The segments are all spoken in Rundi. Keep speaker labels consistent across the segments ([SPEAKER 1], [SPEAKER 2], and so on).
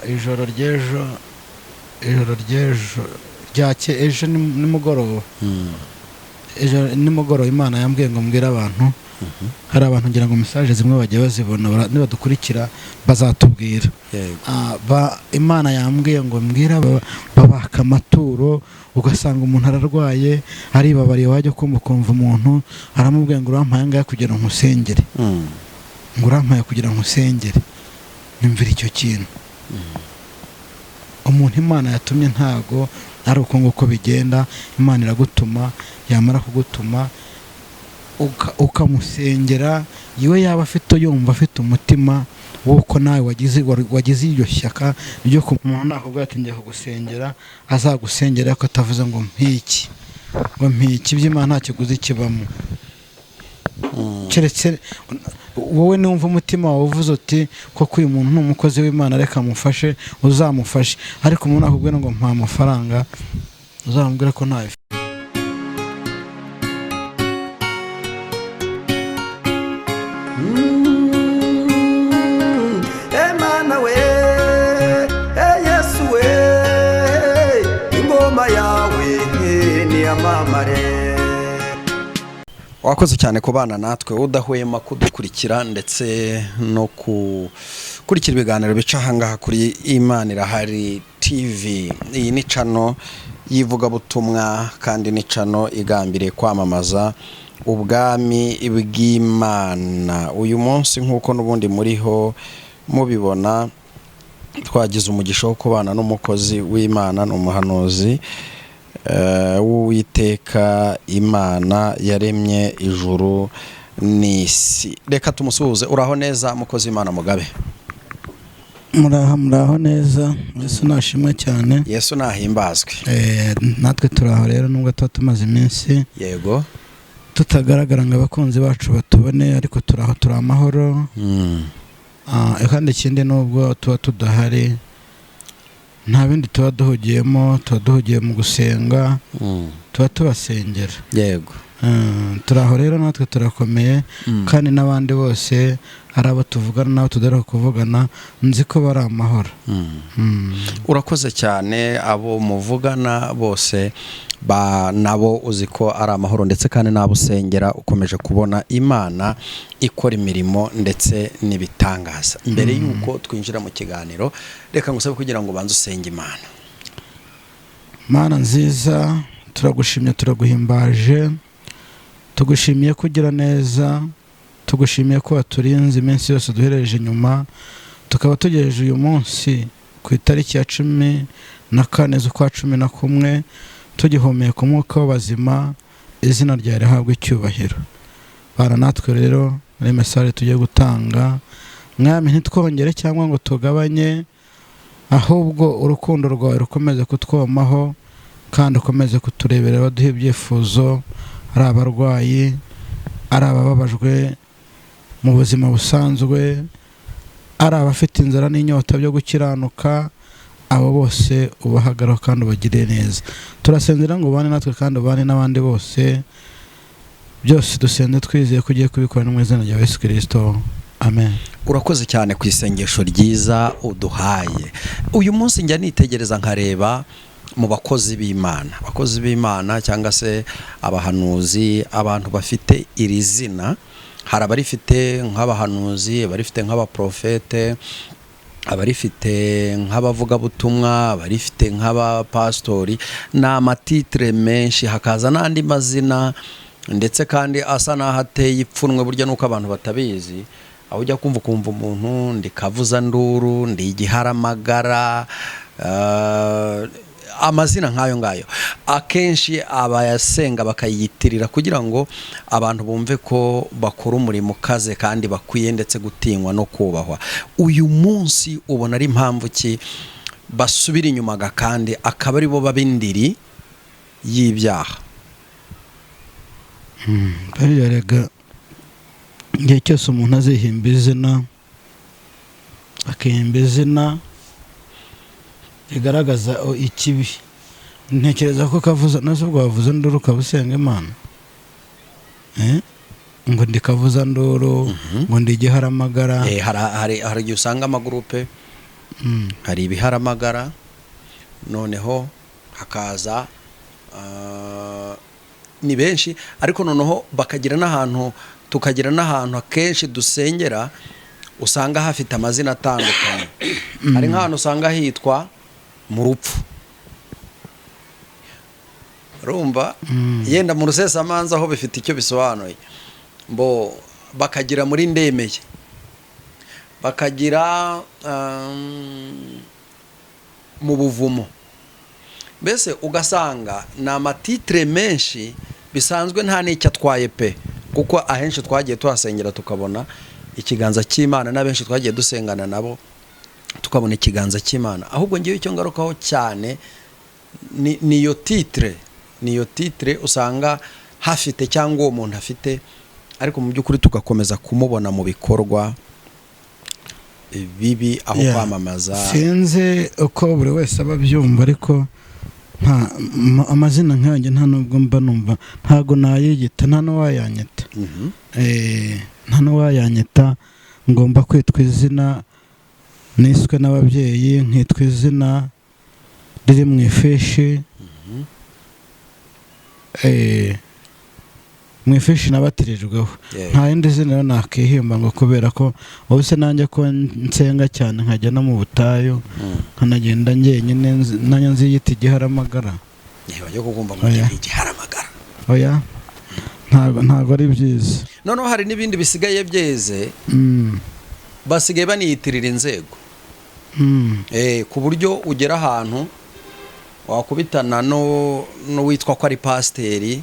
[SPEAKER 1] Ijoro ry'ejo, ijoro ry'ejo ryake, ejo nimugoroba, ejo nimugoroba Imana yambwiye ngo mbwire abantu. Hari abantu, ngira ngo message zimwe bagiye bazibona, nibadukurikira bazatubwira. Imana yambwiye ngo mbwire babaka amaturo. Ugasanga umuntu ararwaye, aribabariye, wajya kumva ukumva umuntu aramubwiye ngo: "Urampaye angahe kugira ngo nkusengere?" Ngo: "Urampaye kugira ngo nkusengere?" Nyumvira icyo kintu. Umuntu Imana yatumye, ntago ari uko nguko bigenda. Imana iragutuma, yamara kugutuma ukamusengera, iwe yaba afite, yumva afite umutima w'uko nawe wagize iryo shyaka ryo ku muntu nakubwira ati: "Ngiye kugusengera," azagusengera, ariko atavuze ngo: "Mpiki," ngo: "Mpiki." Iby'Imana nta kiguzi kibamo, keretse wowe niwumva umutima wawe uvuze uti: "Koko uyu muntu ni umukozi w'Imana, reka mufashe," uzamufashe. Ariko umuntu nakubwira ngo: "Mpa amafaranga," uzamubwira ko ntayo.
[SPEAKER 2] Emana we, e Yesu we, ingoma yawe niyamamare.
[SPEAKER 3] Wakoze cyane kubana natwe udahwema kudukurikira ndetse no gukurikira ibiganiro bica ahangaha kuri Imana Irahari TV. Iyi ni channel y'ivugabutumwa kandi ni channel igambiriye kwamamaza ubwami bw'Imana. Uyu munsi, nk'uko n'ubundi muriho mubibona, twagize umugisha wo kubana n'umukozi w'Imana, ni umuhanuzi w'Uwiteka Imana yaremye ijuru n'isi. Reka tumusuhuze. Uraho neza, mukozi w'Imana Mugabe?
[SPEAKER 1] Muraho, muraho neza. Yesu nashimwe cyane.
[SPEAKER 3] Yesu nahimbazwe.
[SPEAKER 1] Natwe turaho rero, nubwo tuba tumaze iminsi tutagaragara ngo abakunzi bacu batubone, ariko turaho, turi amahoro. Kandi ikindi, nubwo tuba tudahari, nta bindi tuba duhugiyemo, tuba duhugiye mu gusenga, tuba tubasengera. Turaho rero, natwe turakomeye, kandi n'abandi bose, ari abo tuvugana n'abo tudaheruka kuvugana, nzi ko bari amahoro.
[SPEAKER 3] Urakoze cyane. Abo muvugana bose ba nabo uzi ko ari amahoro, ndetse kandi n'abo usengera ukomeje kubona Imana ikora imirimo ndetse n'ibitangaza. Mbere y'uko twinjira mu kiganiro, reka ngusabe kugira ngo ubanze usenge Imana.
[SPEAKER 1] Mana nziza, turagushimye, turaguhimbaje, tugushimiye ko ugira neza, tugushimiye ko waturinze iminsi yose duhereje inyuma, tukaba tugejeje uyu munsi ku itariki ya 14 z'ukwa 11 tugihumeka umwuka w'abazima. Izina ryawe rihabwa icyubahiro. Bana natwe rero muri message tugiye gutanga, Mwami, ntitwongere cyangwa ngo tugabanye, ahubwo urukundo rwawe rukomeze kutwomaho kandi ukomeze kuturebera, baduhe ibyifuzo, ari abarwayi, ari abababajwe mu buzima busanzwe, ari abafite inzara n'inyota byo gukiranuka, abo bose ubahagaraho kandi ubagirire neza. Turasenzera ngo ubane natwe kandi ubane n'abandi bose. Byose dusenze twizeye ko ugiye kubikora, no mu izina rya Yesu Kirisito, amen.
[SPEAKER 3] Urakoze cyane ku isengesho ryiza uduhaye. Uyu munsi njya nitegereza nkareba mu bakozi b'Imana, abakozi b'Imana cyangwa se abahanuzi, abantu bafite iri zina. Hari abarifite nk'abahanuzi, abarifite nk'abaprofete, abarifite nk'abavugabutumwa, abarifite nk'abapasitori. Ni amatitre menshi, hakaza n'andi mazina ndetse kandi asa n'aho ateye ipfunwe. Burya nuko abantu batabizi, aho ujya kumva ukumva umuntu: "Ndi kavuzanduru, ndi igiharamagara." Amazina nk'ayo ngayo akenshi abayasenga bakayiyitirira kugira ngo abantu bumve ko bakora umurimo ukaze kandi bakwiye ndetse gutinywa no kubahwa. Uyu munsi ubona ari impamvu ki basubira inyuma kandi akaba aribo baba indiri y'ibyaha?
[SPEAKER 1] Bariya rega, igihe cyose umuntu azihimba izina, akihimba izina rigaragaza ikibi, ntekereza ko kavuza nazo ubwo wavuze nduru ukaba usenga Imana. Ngo ndi kavuzanduru, ngo ndi igiharamagara.
[SPEAKER 3] Hari igihe usanga amagurupe Hari ibiharamagara, noneho hakaza ni benshi, ariko noneho bakagira n'ahantu, tukagira n'ahantu akenshi dusengera usanga hafite amazina atandukanye. Hari nk'ahantu usanga hitwa mu rupfu, urumva, yenda mu rusesamanza aho bifite icyo bisobanuye, mbo bakagira muri ndemeye, bakagira mu buvumo. Mbese ugasanga ni amatitre menshi bisanzwe, nta n'icyo atwaye pe, kuko ahenshi twagiye tuhasengera tukabona ikiganza cy'Imana, n'abenshi twagiye dusengana nabo tukabona ikiganza cy'Imana. Ahubwo ngewe icyo ngarukaho cyane ni iyo titre, ni iyo titre usanga hafite cyangwa uwo muntu afite, ariko mu by'ukuri tugakomeza kumubona mu bikorwa bibi aho kwamamaza.
[SPEAKER 1] Sinzi uko buri wese aba abyumva, ariko nta amazina nkanjye nta nubwo mba numva, ntago nayiyita, nta n'uwayanyita. Nta n'uwayanyita. Ngomba kwitwa izina niswe n'ababyeyi, nkitwa izina riri mu ifishi, mu ifishi nabatirijweho. Nta rindi zina rero nakihimba ngo kubera ko ubu se nanjye ko nsenga cyane, nkajya no mu butayu, nkanagenda njyenyine, nanjye nziyita igiharamagara?
[SPEAKER 3] Bajya kukumva ngo
[SPEAKER 1] Oya.
[SPEAKER 3] ni igiharamagara.
[SPEAKER 1] Oya, ntabwo ari byiza.
[SPEAKER 3] Noneho hari n'ibindi bisigaye byeze, basigaye baniyitirira inzego, ku buryo ugera ahantu wakubitana no n'uwitwa ko ari pasiteri,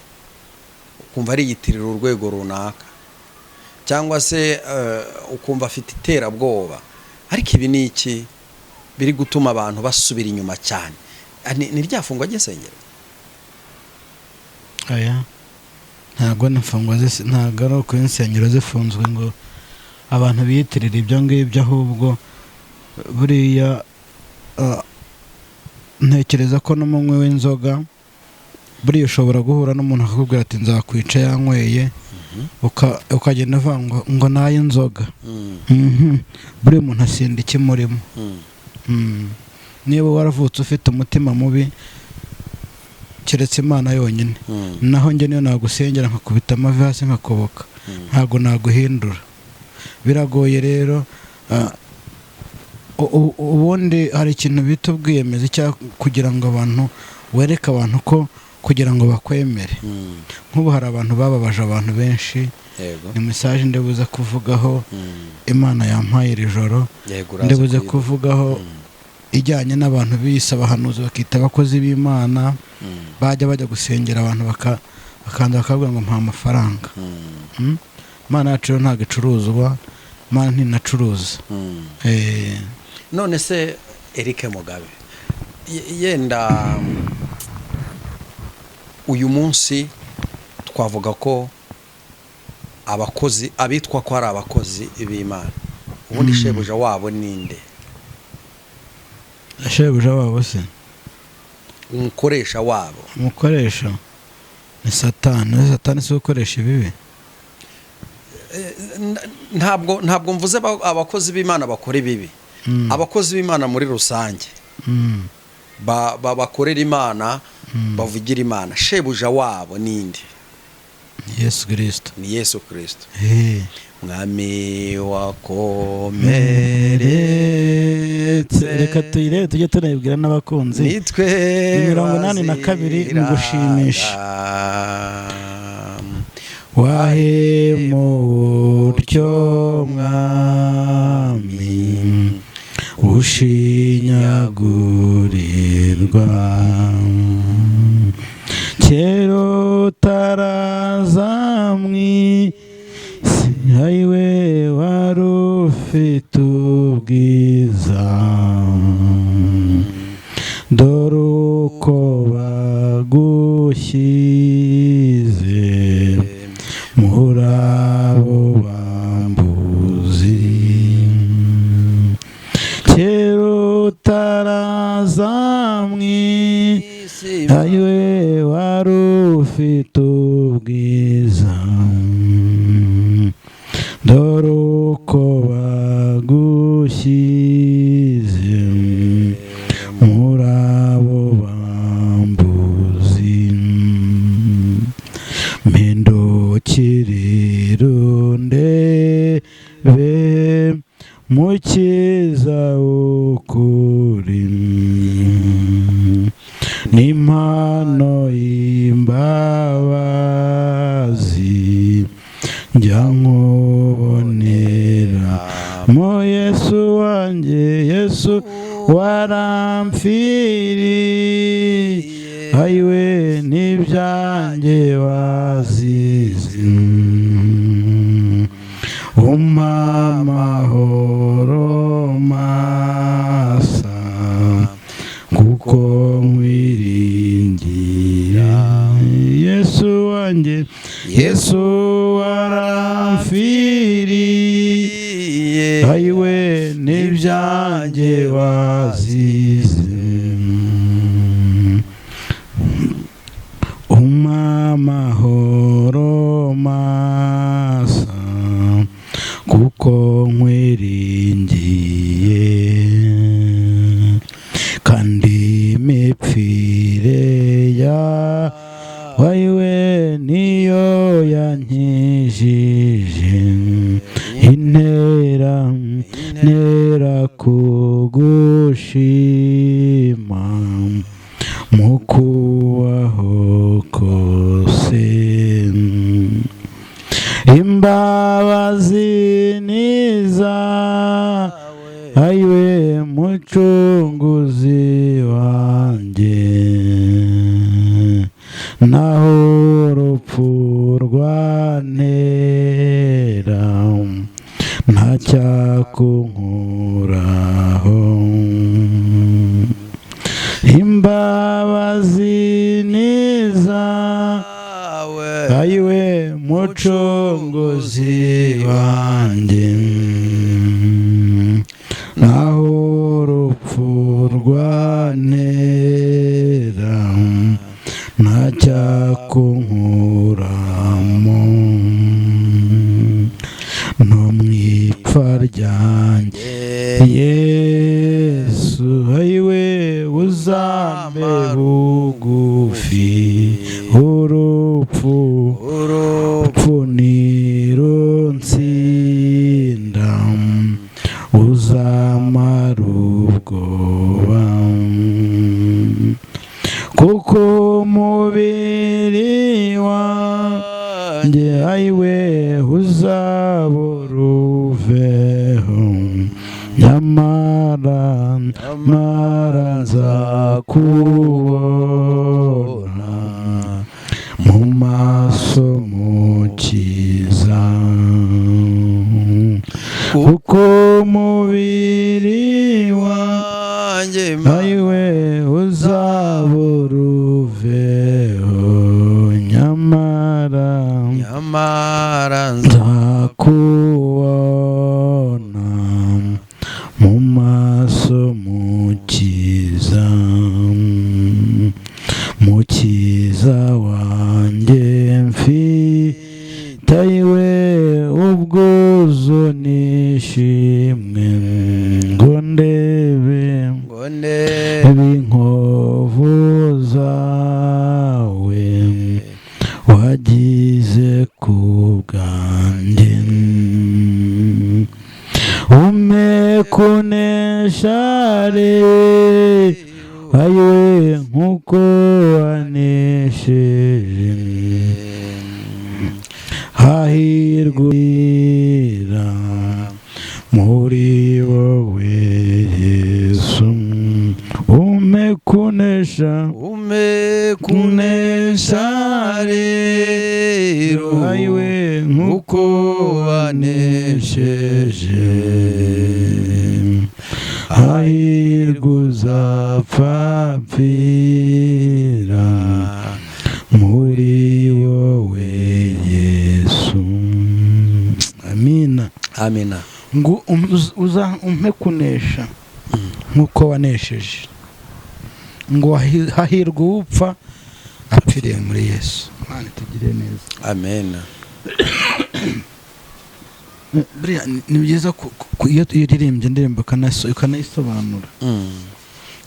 [SPEAKER 3] ukumva ariyitirira urwego runaka, cyangwa se ukumva afite iterabwoba. Ariko ibi ni iki biri gutuma abantu basubira inyuma cyane? Ni rya fungwa ry'insengero?
[SPEAKER 1] Oya, ntabwo n'imfungwa ntabwo ari uko insengero zifunzwe ngo abantu biyitirira ibyo ngibyo. Ahubwo buriya ntekereza ko n'umunywi w'inzoga buriya ushobora guhura n'umuntu akakubwira ati nzakwica yanyweye, ukagenda uvuga ngo n'ay'inzoga. Buriya umuntu asinda ikimurimo. Niba waravutse ufite umutima mubi, keretse Imana yonyine. Naho njye niyo nagusengera nkakubita amavi hasi nkakoboka, ntabwo naguhindura, biragoye. Rero ubundi hari ikintu bita ubwiyemezi, cyangwa kugira ngo abantu wereke abantu ko kugira ngo bakwemere. Nk'ubu hari abantu bababaje abantu benshi. Ni message ndibuze kuvugaho, Imana yampaye iri joro.
[SPEAKER 3] Yego, uraza
[SPEAKER 1] Ndibuze
[SPEAKER 3] kuyivuga.
[SPEAKER 1] kuvugaho ijyanye n'abantu bise abahanuzi, bakita abakozi b'Imana, bajya gusengera abantu bakabanza bakabwira ngo mpa amafaranga. Imana yacu rero ntabwo icuruzwa, Imana ntinacuruza.
[SPEAKER 3] None se Eric Mugabe, yenda uyu munsi twavuga ko abakozi, abitwa ko ari abakozi b'Imana, ubundi shebuja wabo ninde?
[SPEAKER 1] Shebuja wabo se?
[SPEAKER 3] Umukoresha wabo.
[SPEAKER 1] Umukoresha ni Satani. Satani si we ukoresha ibibi?
[SPEAKER 3] Ntabwo mvuze abakozi b'Imana bakora ibibi. Abakozi b'Imana muri rusange, bakorera Imana, bavugira Imana, shebuja wabo ninde?
[SPEAKER 1] Yesu Kirisito.
[SPEAKER 3] Ni Yesu Kirisito. Mwami wakomeretse.
[SPEAKER 1] Reka tuyirebe, tujye tunayibwira n'abakunzi.
[SPEAKER 3] Nitwe
[SPEAKER 1] Ni 82 mu gushimisha.
[SPEAKER 3] baziraga.
[SPEAKER 1] Wahemutyo mwami ushinyagurirwa, kera utaraza mw'isi, ayiwe, wari ufite ubwiza, dore uko bagushyize muri abo bambuzi. Kera utaraza mw'isi, ayiwe, wari ufite ubwiza, dore uko bagushyize. Mukiza w'ukuri, n'impano y'imbabazi njya nkubonera mo. Yesu wanjye, Yesu waramfiriye, ayiwe, n'ibyanjye wazize, umpa amahoro masa kuko nkwiringira. Yesu wanjye, Yesu waramfiriye, ayiwe, n'ibyanjye wazize, umpa amahoro masa kuko nkwiringiye, kandi imipfire yawe niyo yankijije, intera ntera kugushima mu kubaho kose. Imbabazi niza ayiwe, Mucunguzi wanjye, naho urupfu rwantera ntacyakunkuraho. Imbabazi niza ayiwe, Mucunguzi wanjye, naho urupfu rwantera ntacyakunkuramo. No mu ipfa ryanjye, Yesu ayiwe, uzambe bugufi, urupfu urupfu ntirunsinda, uzamara ubwoba, kuko umubiri wanjye ayiwe uzabura uveho, nyamara mara nzakubona mu maso, Mukiza, kuko umubiri
[SPEAKER 3] wanjye
[SPEAKER 1] ayiwe uzabura uveho, nyamara
[SPEAKER 3] nyamara
[SPEAKER 1] nzakubona mu maso, Mukiza. Mukiza wanjye, mfite ayiwe ubwuzu n'ishimwe, ngo ndebe
[SPEAKER 3] ngo ndebe
[SPEAKER 1] inkovu zawe wagize ku bwanjye. Umpe kunesha ayiwe nk'uko wanesheje. Hahirwa muri wowe, Yesu, umpe kunesha,
[SPEAKER 3] umpe kunesha rero
[SPEAKER 1] ayiwe nk'uko wanesheje. Hahirwa uzapfa mpfira muri wowe, Yesu. Amina.
[SPEAKER 3] Amina.
[SPEAKER 1] Ngo uza umpe kunesha nk'uko wanesheje, ngo hahirwa upfa apfiriye muri Yesu. Imana itugirire neza.
[SPEAKER 3] Amena.
[SPEAKER 1] Buriya ni byiza iyo uririmbye indirimbo ukanayisobanura.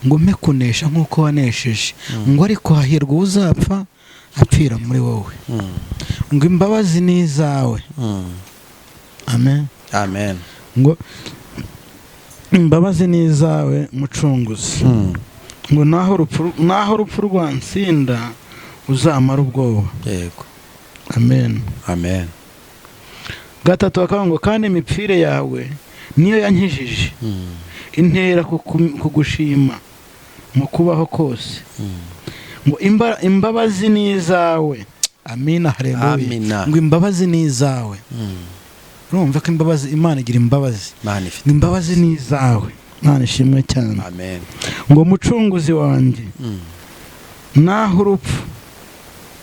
[SPEAKER 1] Ngo umpe kunesha nk'uko wanesheje, ngo ariko hahirwa uzapfa apfira muri wowe, ngo imbabazi ni izawe. Amen.
[SPEAKER 3] Amen.
[SPEAKER 1] Ngo Imbabazi ni izawe, Mucunguzi. Ngo naho urupfu rwansinda, uzamara ubwoba. Amen.
[SPEAKER 3] Amen.
[SPEAKER 1] Gatatu bakavuga ngo: "Kandi imipfire yawe niyo yankijije, intera kugushima mu kubaho kose." Ngo imbabazi ni izawe. Amina, haleluya.
[SPEAKER 3] Amina.
[SPEAKER 1] Ngo imbabazi ni izawe. Urumva ko imbabazi, Imana igira imbabazi.
[SPEAKER 3] Imana ifite
[SPEAKER 1] Ngo imbabazi ni izawe. Imana ishimwe cyane.
[SPEAKER 3] Amen.
[SPEAKER 1] Ngo Mucunguzi wanjye, naho urupfu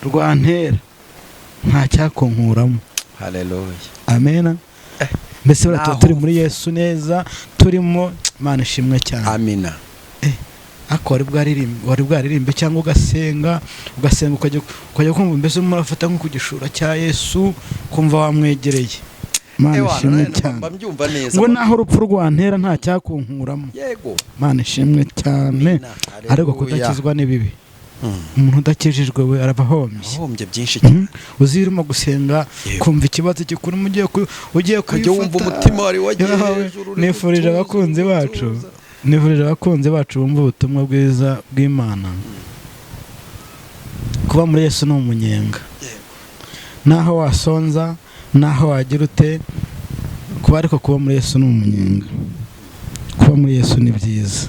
[SPEAKER 1] rwantera, nta cyakunkuramo.
[SPEAKER 3] Haleluya.
[SPEAKER 1] Amena. Mbese buriya tuba
[SPEAKER 3] Naho
[SPEAKER 1] turi muri Yesu neza, turimo. Imana ishimwe cyane.
[SPEAKER 3] Amina.
[SPEAKER 1] Ariko wari bwaririmbe cyangwa ugasenga, ukajya kumva mbese urimo urafata nko ku gishura cya Yesu, kumva wamwegereye. Imana
[SPEAKER 3] Ewana,
[SPEAKER 1] ishimwe
[SPEAKER 3] none
[SPEAKER 1] cyane.
[SPEAKER 3] Mba mbyumva neza.
[SPEAKER 1] Ngo naho urupfu rwantera, nta cyakunkuramo. Imana ishimwe cyane.
[SPEAKER 3] Amina.
[SPEAKER 1] Ariko
[SPEAKER 3] Haleluya.
[SPEAKER 1] kudakizwa ni bibi. Umuntu udakijijwe we araba ahombye.
[SPEAKER 3] Ahombye byinshi cyane.
[SPEAKER 1] Uzi iyo urimo gusenga, kumva ikibazo kikurimo, ugiye
[SPEAKER 3] Ukajya wumva
[SPEAKER 1] kuyifata.
[SPEAKER 3] umutima wari wagiye
[SPEAKER 1] Yawe,
[SPEAKER 3] hejuru, uri
[SPEAKER 1] nifurije
[SPEAKER 3] gutuza,
[SPEAKER 1] abakunzi
[SPEAKER 3] uri
[SPEAKER 1] bacu,
[SPEAKER 3] gutuza.
[SPEAKER 1] nifurije abakunzi bacu bumva ubutumwa bwiza bw'Imana, kuba muri Yesu ni umunyenga. Naho wasonza, naho wagira ute, kuba, ariko kuba muri Yesu ni umunyenga. Kuba muri Yesu ni byiza.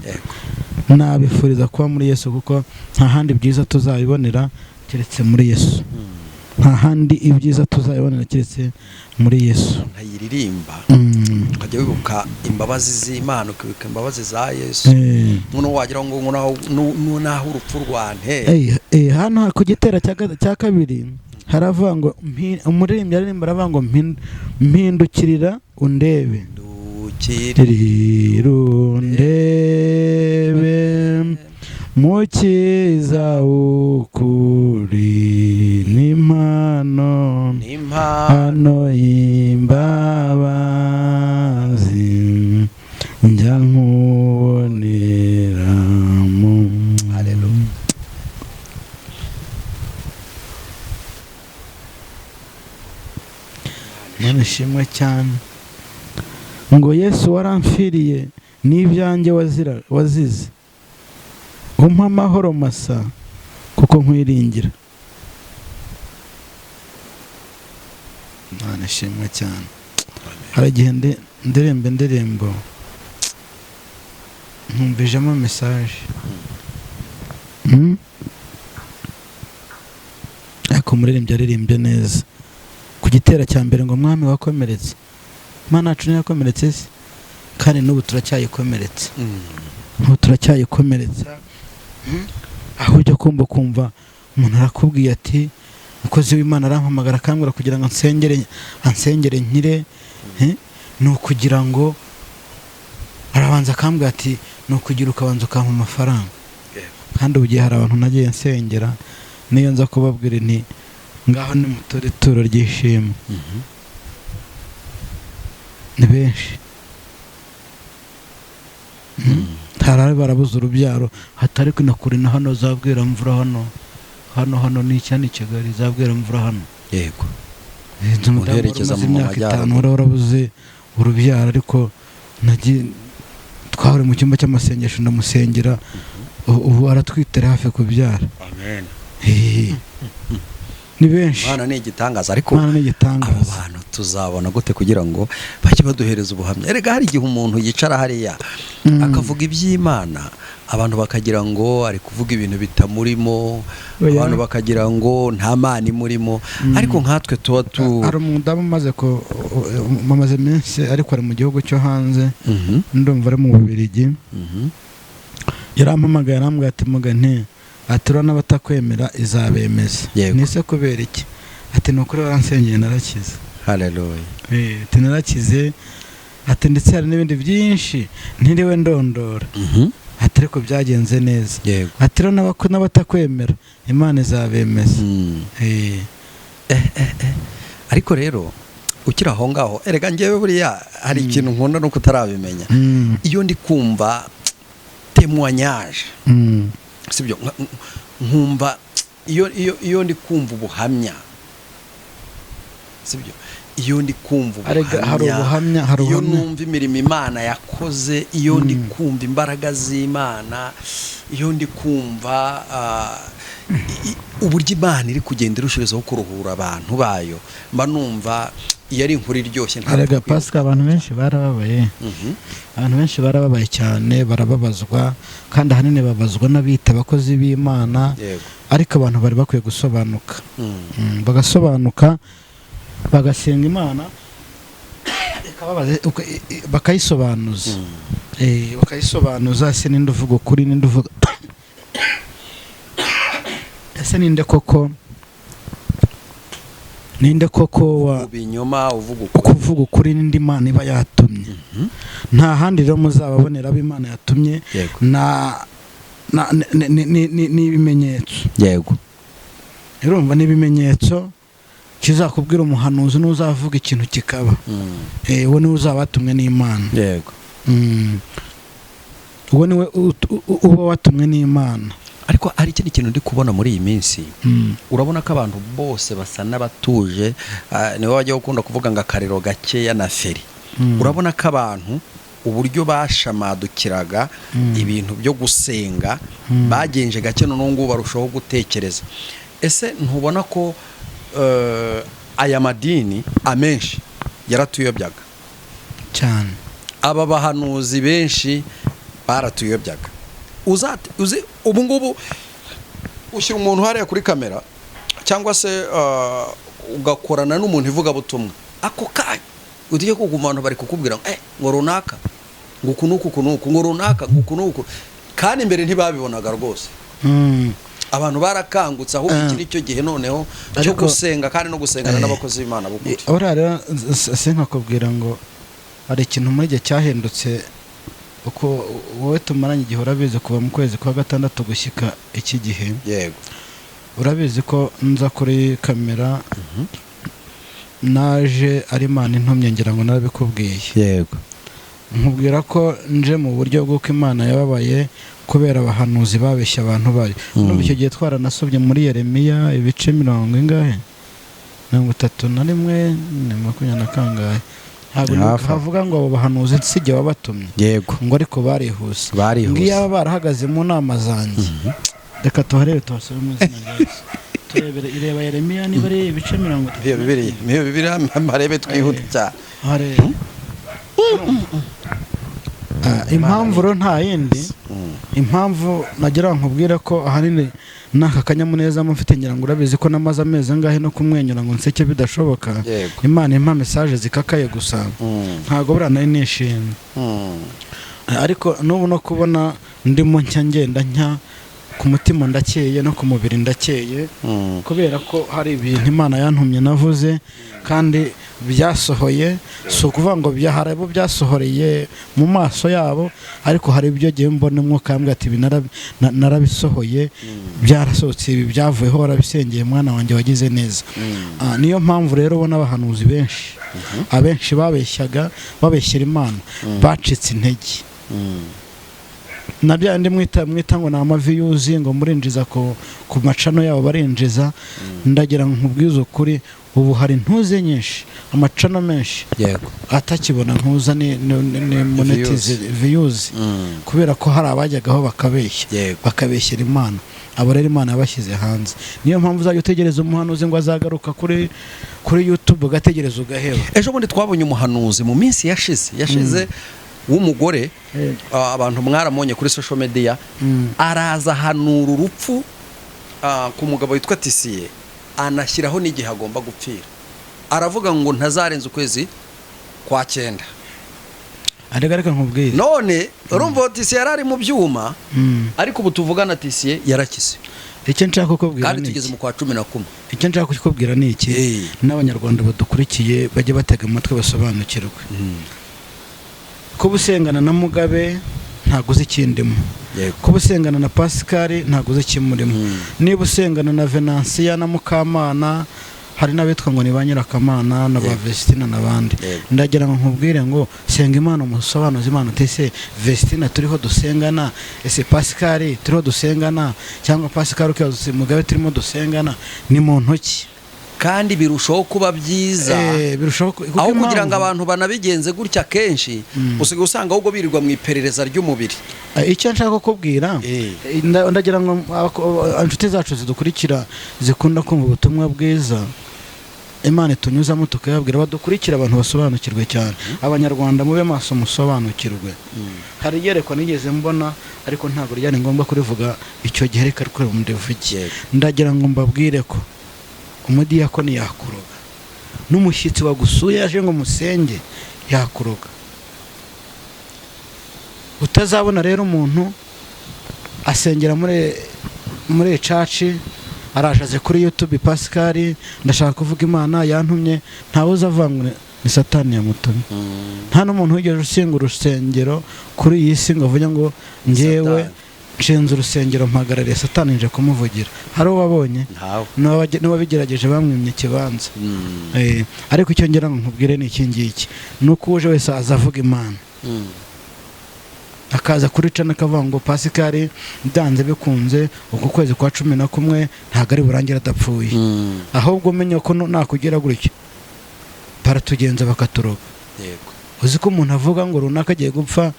[SPEAKER 1] Nabifuriza kuba muri Yesu, kuko nta handi byiza tuzabibonera keretse muri Yesu. Nta handi ibyiza tuzabibonera keretse muri Yesu.
[SPEAKER 3] Ntayiririmba, ukajya wibuka imbabazi z'Imana, ukibuka imbabazi za Yesu. Noneho wagira ngo naho urupfu rwantera.
[SPEAKER 1] Hano ku gitera cya kabiri haravuga ngo umuririmbyi aririmba aravuga ngo: "Mpindukirira undebe."
[SPEAKER 3] Ndukire.
[SPEAKER 1] Rirundebe, Mukiza w'ukuri, n'impano
[SPEAKER 3] n'impano
[SPEAKER 1] hano y'imbabazi njya nkuboneramo.
[SPEAKER 3] Haleluya.
[SPEAKER 1] Imana ishimwe cyane. Ngo Yesu waramfiriye, n'ibyanjye wazira wazize, umpa amahoro masa kuko nkwiringira. Imana ishimwe cyane. Hari igihe ndirimba indirimbo nkumvijemo message. Ariko umuririmbyi yaririmbye neza ku gitera cya mbere ngo: "Mwami wakomeretse." Imana yacu niyo yakomeretse se? Kandi n'ubu turacyayikomeretse. N'ubu turacyayikomeretsa. Aho ujya kumva umuntu arakubwiye ati: "Umukozi w'Imana arampamagara akambwira kugira ngo ansengere, ansengere nkire." Ni ukugira ngo arabanza akambwira ati: "Ni ukugira ukabanza ukampa amafaranga." Kandi ubu gihe hari abantu nagiye nsengera, niyo nza kubabwira nti: "Ngaho nimutore ituro ry'ishimwe," ni benshi. Hari barabuze urubyaro, hatari na kure na hano za Bweramvura, hano ni icyane i Kigali za Bweramvura hano. Inzu umudamu wari
[SPEAKER 3] Uherekeza
[SPEAKER 1] umaze
[SPEAKER 3] mu
[SPEAKER 1] imyaka 5
[SPEAKER 3] majyaruguru.
[SPEAKER 1] wari warabuze urubyaro, ariko twahuriye mu cyumba cy'amasengesho, ndamusengera, ubu aratwitera hafi kubyara.
[SPEAKER 3] Amen.
[SPEAKER 1] Ni benshi.
[SPEAKER 3] Imana ni igitangaza, ariko
[SPEAKER 1] Imana ni
[SPEAKER 3] abo
[SPEAKER 1] igitangaza.
[SPEAKER 3] bantu tuzabona gute kugira ngo bajye baduhereza ubuhamya? Erega hari igihe umuntu yicara hariya akavuga iby'Imana, abantu bakagira ngo ari kuvuga ibintu bitamurimo.
[SPEAKER 1] Oya.
[SPEAKER 3] Abantu bakagira ngo nta Mana imurimo. Ariko nkatwe tuba tu
[SPEAKER 1] Hari umudamu umaze iminsi, ariko ari mu gihugu cyo hanze, ndumva ari mu Bubiligi. Yarampamagaye, arambwira ati: "Mugane," ati, "urabona n'abatakwemera izabemeza." Nise kubera iki? Ati: "Ni ukuri waransengeye narakize."
[SPEAKER 3] Haleluya.
[SPEAKER 1] Ati: "Narakize," ati, "ndetse hari n'ibindi byinshi ntiriwe ndondora," ati, "ariko byagenze neza." Ati: "Rero n'abatakwemera Imana izabemeza."
[SPEAKER 3] Ariko rero ukiri aho ngaho, erega njyewe buriya hari ikintu nkunda nuko utarabimenya. Iyo ndi kumva témoignage, sibyo, nkumva iyo ndi kumva ubuhamya, sibyo. Iyo ndi kumva
[SPEAKER 1] Arega, hari
[SPEAKER 3] ubuhamya,
[SPEAKER 1] ubuhamya, hari
[SPEAKER 3] iyo
[SPEAKER 1] ubuhamya.
[SPEAKER 3] numva imirimo Imana yakoze, iyo ndi kumva imbaraga z'Imana, iyo ndi kumva uburyo Imana iri kugenda irushirizaho kuruhura abantu bayo, mba numva iyo ari inkuru iryoshye, ntabwo
[SPEAKER 1] Arega
[SPEAKER 3] kwibuka.
[SPEAKER 1] Pasika, abantu benshi barababaye. Abantu benshi barababaye cyane, barababazwa, kandi ahanini babazwa n'abita abakozi b'Imana. Ariko abantu bari bakwiye gusobanuka. Bagasobanuka, bagasenga Imana, bakayisobanuza. Bakayisobanuza, ese ninde uvuga ukuri, ninde uvuga, ese ninde koko wa
[SPEAKER 3] Mu binyoma uvuga ukuri.
[SPEAKER 1] Kuvuga ukuri n'indi Imana iba yatumye. Nta handi rero muzababonera abo Imana yatumye. Na n'ibimenyetso. Urumva, n'ibimenyetso kizakubwira umuhanuzi n'uzavuga ikintu kikaba. Uwo niwe uzaba watumwe n'Imana. Uwo niwe uba watumwe n'Imana.
[SPEAKER 3] Ariko hari ikindi kintu ndi kubona muri iyi minsi. Urabona ko abantu bose basa n'abatuje, nibo bajya gukunda kuvuga ngo akariro gakeya na feri. Urabona ko abantu uburyo bashamadukiraga ibintu byo gusenga bagenje gake, none ubu ngubu barushaho gutekereza. Ese ntubona ko aya madini amenshi yaratuyobyaga?
[SPEAKER 1] Cyane.
[SPEAKER 3] Aba bahanuzi benshi baratuyobyaga. Uzi ubu ngubu ushyira umuntu hariya kuri kamera, cyangwa se ugakorana n'umuntu ivugabutumwa, ako kanya ugiye kuguma abantu bari kukubwira ngo ngo runaka ngo uku n'uku, uku n'uku, ngo runaka ngo uku n'uku, kandi mbere ntibabibonaga rwose. Abantu barakangutse, ahubwo iki ni cyo gihe noneho cyo gusenga kandi no gusengana n'abakozi b'Imana b'ukuri.
[SPEAKER 1] Buriya rero sinkakubwira ngo hari ikintu muri gihe cyahindutse, uko wowe tumaranye igihe urabizi, kuva mu kwezi kwa gatandatu gushyika iki gihe. Urabizi ko nza kuri kamera naje ari Imana intumye, ngira ngo narabikubwiye. Nkubwira ko nje mu buryo bw'uko Imana yababaye kubera abahanuzi babeshya abantu bayo. Numva icyo gihe twaranasobye muri Yeremiya ibice mirongo ingahe, 31, ni makumyabiri na kangahe, ntabwo
[SPEAKER 3] Hafi aho.
[SPEAKER 1] havuga ngo abo bahanuzi si jye wabatumye, ngo ariko barihuse, ngo
[SPEAKER 3] Barihuse.
[SPEAKER 1] iyaba barahagaze mu nama zanjye. Reka tuharebe, tuhasome mu izina rya Yesu. Turebere, ireba Yeremiya niba ari ibice 30.
[SPEAKER 3] Iyo Bibiliya, iyo Bibiliya marebe, twihute cyane.
[SPEAKER 1] Harebe. Impamvu rero nta yindi, impamvu nagira ngo nkubwire ko ahanini n'aka kanyamuneza mufite, ngira ngo urabizi ko namaze amezi angahe no kumwenyura ngo nseke bidashoboka. Imana impa message zikakaye gusa. Ntabwo buriya nari nishimye. Ariko n'ubu no kubona ndimo nshya, ngenda nshya ku mutima, ndakeye, no ku mubiri ndakeye, kubera ko hari ibintu Imana yantumye navuze kandi byasohoye. Si ukuvuga ngo hari abo byasohoreye mu maso yabo, ariko hari ibyo gihe mbona umwuka yambwira ati ibi narabisohoye, byarasohotse, ibi byavuyeho, warabisengeye mwana wanjye, wagize neza. Niyo mpamvu rero ubona abahanuzi benshi, abenshi babeshyaga, babeshyera Imana, bacitse intege. Na bya bindi mwita ngo ni ama views, ngo murinjiza ku ma channel yabo barinjiza, ndagira ngo nkubwize ukuri, ubu hari ntuze nyinshi, ama channel menshi atakibona ntuza ni monetize views, kubera ko hari abajyagaho bakabeshya, bakabeshyera Imana. Abo rero Imana yabashyize hanze. Niyo mpamvu uzajya utegereza umuhanuzi ngo azagaruka kuri YouTube, ugategereza ugaheba.
[SPEAKER 3] Ejo bundi twabonye umuhanuzi mu minsi yashize w'umugore, abantu mwaramubonye kuri social media, araza ahanura urupfu ku mugabo witwa Tisiye, anashyiraho n'igihe agomba gupfira, aravuga ngo ntazarenza ukwezi kwa cyenda.
[SPEAKER 1] Ariko reka nkubwire.
[SPEAKER 3] None urumva Tisiye yari ari mu byuma, ariko ubu tuvugana Tisiye yarakize.
[SPEAKER 1] Icyo nshaka kukubwira
[SPEAKER 3] Kandi
[SPEAKER 1] ni
[SPEAKER 3] tugeze
[SPEAKER 1] iki.
[SPEAKER 3] mu kwa 11.
[SPEAKER 1] Icyo nshaka kukubwira ni iki, n'Abanyarwanda badukurikiye bajye batega amatwi basobanukirwe. Kuba usengana na Mugabe ntabwo uzi ikindimo. Kuba usengana na Pascal ntabwo uzi ikimurimo. Niba usengana na Venansiya na Mukamana, hari n'abitwa ngo ni ba Nyirakamana na ba Vestina n'abandi, ndagira ngo nkubwire ngo senga Imana, umusobanuzi Imana uti ese Vestina turiho dusengana, ese Pascal turiho dusengana, cyangwa Pascal ukibaza uti Mugabe turimo dusengana ni mu ntoki.
[SPEAKER 3] Kandi birushaho kuba byiza.
[SPEAKER 1] Birushaho kuko
[SPEAKER 3] Aho kugira ngo
[SPEAKER 1] impamvu-
[SPEAKER 3] abantu banabigenze gutya, kenshi usigaye usanga ahubwo birirwa mu iperereza ry'umubiri.
[SPEAKER 1] Icyo nshaka kukubwira, ndagira ngo inshuti zacu zidukurikira, zikunda kumva ubutumwa bwiza Imana itunyuzamo tukayabwira, badukurikira, abantu basobanukirwe cyane. Abanyarwanda, mube maso, musobanukirwe. Hari iyerekwa nigeze mbona, ariko ntabwo ryari ngombwa kurivuga icyo gihe, reka ariko ndivuge. Ndagira ngo mbabwire ko umudiyakoni yakuroga, n'umushyitsi wagusuye aje ngo musenge yakuroga. Utazabona rero umuntu asengera muri church, araje aze kuri YouTube, "Pascal, ndashaka kuvuga Imana yantumye," ntawe uzavuga ngo ni Satani yamutumye. Nta n'umuntu wigeze ushinga urusengero kuri iyi si ngo avuge ngo "Njyewe
[SPEAKER 3] Satani.
[SPEAKER 1] nshinze urusengero, mpagarariye Satani, nje kumuvugira." Hari uwo wabonye?
[SPEAKER 3] Ntawe.
[SPEAKER 1] N'uwabigerageje bamwimye ikibanza. Ariko icyo ngira ngo nkubwire ni iki ngiki: ni uko uje wese aza avuga Imana, akaza kuri channel akavuga ngo "Pascal, byanze bikunze uku kwezi kwa 11 ntabwo ari burangire adapfuye." Ahubwo umenya ko nakugera gutya baratugenza bakaturoga. Uzi ko umuntu avuga ngo runaka agiye gupfa?